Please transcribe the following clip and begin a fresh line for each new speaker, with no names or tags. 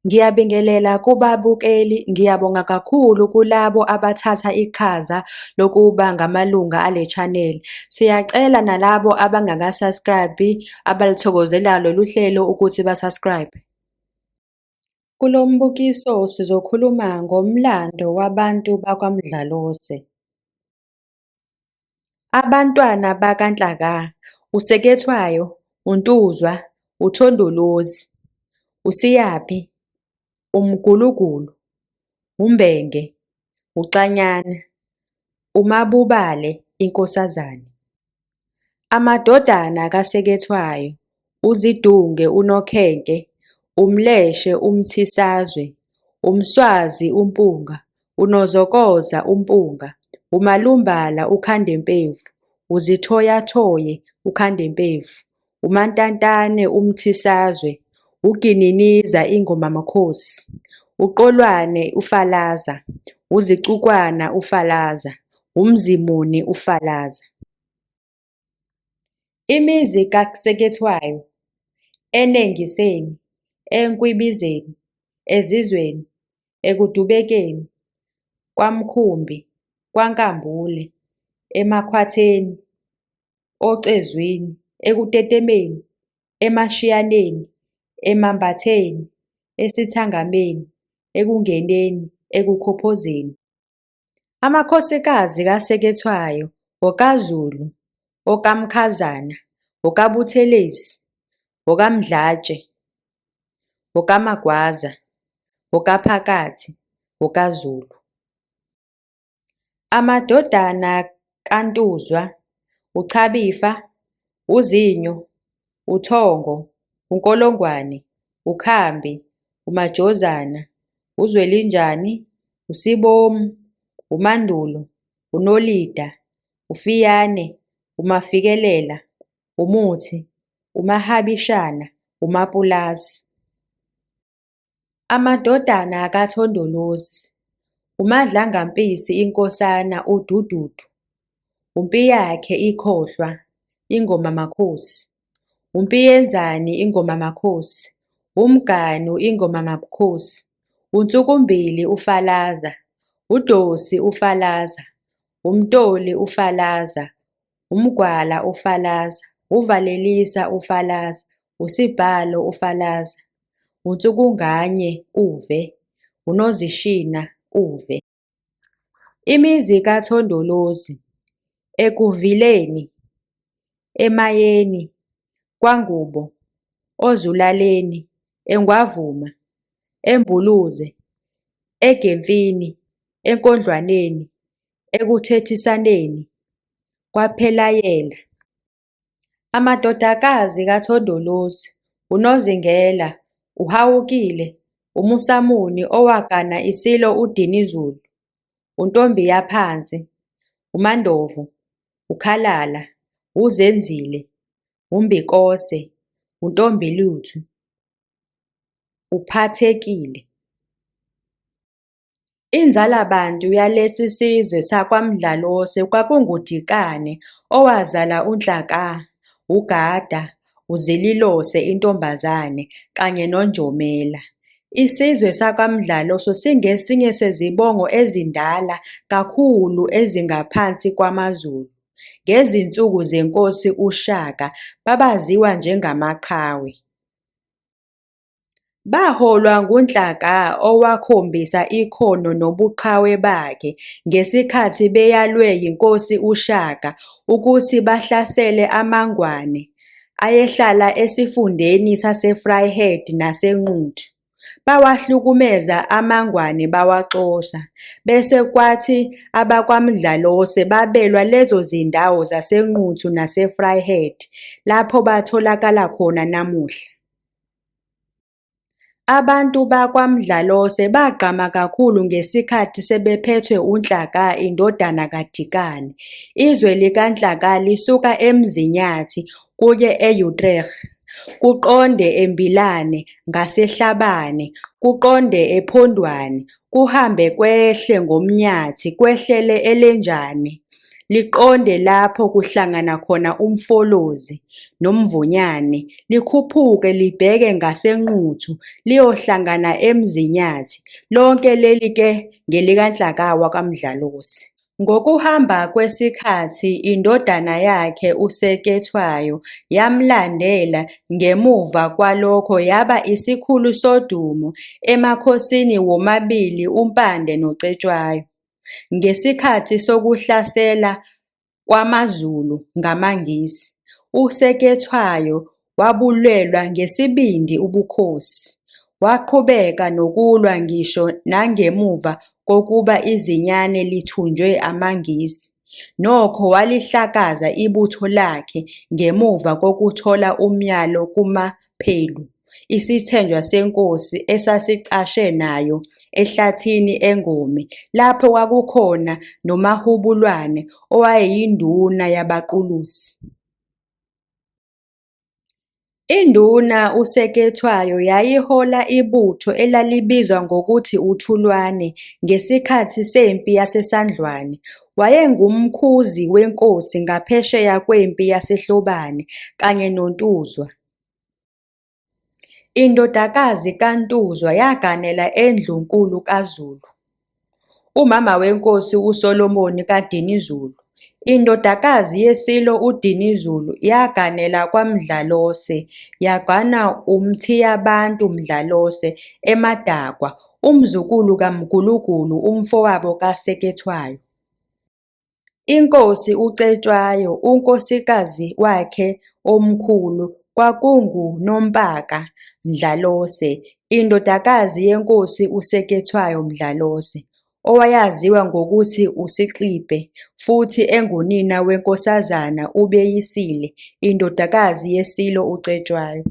Ngiyabingelela kubabukeli, ngiyabonga kakhulu kulabo abathatha iqhaza lokuba ngamalunga ale channel. Siyacela nalabo abangaka-subscribe abalithokozelayo lolu hlelo ukuthi ba-subscribe. Kulo mbukiso sizokhuluma ngomlando wabantu bakwaMdlalose. Abantwana bakaNhlaka, uSekethwayo, uNtuzwa, uThondolozi, uSiyaphi, uMgulugulu, uMbenge, uXanyana, uMabubale inkosazane. Amadodana kaSekethwayo, uZidunge uNokhenke, uMleshe uMthisazwe, uMswazi uMpunga, uNozokoza uMpunga, uMalumbala uKhandempevu, uZithoyathoye uKhandempevu, uMantantane uMthisazwe, uGininiza iNgomamakhosi, uQolwane uFalaza, uZicukwana uFalaza, uMzimuni uFalaza. Imizi kaSekethwayo, eNengiseni, eNkwibizeni, eZizweni, eKudubekeni, KwaMkhumbi, KwaNkambule, eMakhwatheni, oCezwini, eKutetemeni, eMashiyaneni, eMambatheni, eSithangameni, eKungeneni, eKukhophozeni. Amakhosikazi kaSekethwayo okaZulu, okaMkhazana, okaButhelezi, okaMdlatshe, okaMagwaza, okaPhakathi, okaZulu. Amadodana kaNtuzwa, uChabifa, uZinyo, uThongo, uNkolongwane, uKhambi, uMajozana, uZwelinjani, uSibomu, uMandulo, uNolida, uFiyane, uMafikelela, uMuthi, uMahabishana, uMapulazi. Amadodana kaThondolozi, uMadlangampisi inkosana uDududu, uMpiyakhe ikhohlwa, iNgomamakhosi, uMpiyenzani iNgomamakhosi, uMganu iNgomamakhosi, uNsukumbili uFalaza, uDosi uFalaza, uMtoli uFalaza, uMgwala uFalaza, uValelisa uFalaza, uSibhalo uFalaza, uNsukunganye uVe, uNozishina uVe. Imizi kaThondolozi, Ekuvileni, eMayeni, kwaNgubo, Ozulaleni, eNgwavuma, eMbuluze, eGemfini, eNkondlwaneni, Ekuthethisaneni, kwaPhelayela. Amadodakazi kaThondolozi, uNozingela, uHawukile, uMusamuni owagana iSilo uDinizulu, uNtombiyaphansi, uMaNdlovu, uKhalala, uZenzile, uMbikose, uNtombiluthu, uPhathekile. Inzalabantu yalesi sizwe sakwaMdlalose kwakunguDikane owazala uNhlaka, uGada, uZililose intombazane kanye noNjomela. Isizwe sakwaMdlalose singesinye sezibongo ezindala kakhulu ezingaphansi kwamaZulu. Ngezinsuku zeNkosi uShaka babaziwa njengamaqhawe. Baholwa nguNhlaka owakhombisa ikhono nobuqhawe bakhe ngesikhathi beyalwe yiNkosi uShaka ukuthi bahlasele amaNgwane ayehlala esifundeni saseVryheid naseNquthu. Bawahlukumeza amaNgwane bawaxosha, bese kwathi abakwaMdlalose babelwa lezo zindawo zaseNquthu naseVryheid lapho batholakala khona namuhla. Abantu bakwaMdlalose bagqama kakhulu ngesikhathi sebephethwe uNhlaka indodana kaDikane. Izwe likaNhlaka lisuka eMzinyathi kuye e-Utrecht, kuqonde eMbilane ngaseHlabane, kuqonde ePhondwane, kuhambe kwehle ngoMnyathi kwehlele eLenjane. liqonde lapho kuhlangana khona uMfolozi noMvonyane likhuphuke libheke ngaseNquthu liyohlangana eMzinyathi lonke leli ke ngelikaNhlaka wakwaMdlalose. Ngokuhamba kwesikhathi indodana yakhe uSekethwayo yamlandela ngemuva kwalokho yaba isikhulu sodumo emakhosini womabili uMpande noCetshwayo. Ngesikhathi sokuhlasela kwamaZulu ngamaNgisi, uSekethwayo wabulwela ngesibindi ubukhosi. Waqhubeka nokulwa ngisho nangemuva kokuba izinyane lithunjwe amaNgisi, nokho walihlakaza ibutho lakhe ngemuva kokuthola umyalo kuMaphelu, isithenjwa senkosi esasicashe nayo ehlathini eNgome lapho kwakukhona noMahubulwane owayeyinduna yabaQulusi. Induna uSekethwayo yayihola ibutho elalibizwa ngokuthi uThulwane ngesikhathi sempi yaseSandlwana. Wayengumkhuzi wenkosi ngaphesheya kwempi yaseHlobane kanye noNtuzwa. Indodakazi kaNtuzwa yaganela eNdlunkulu kaZulu, umama weNkosi uSolomon kaDinizulu. Indodakazi yeSilo uDinizulu yaganela kwaMdlalose, yaganwa uMthiyabantu Mdlalose eMadakwa, umzukulu kaMgulugulu, umfowabo kaSekethwayo. Inkosi uCetshwayo unkosikazi wakhe omkhulu kwakunguNompaka Mdlalose, indodakazi yeNkosi uSekethwayo Mdlalose, owayaziwa ngokuthi uSixibhe, futhi engunina weNkosazana uBeyisile, indodakazi yeSilo uCetshwayo.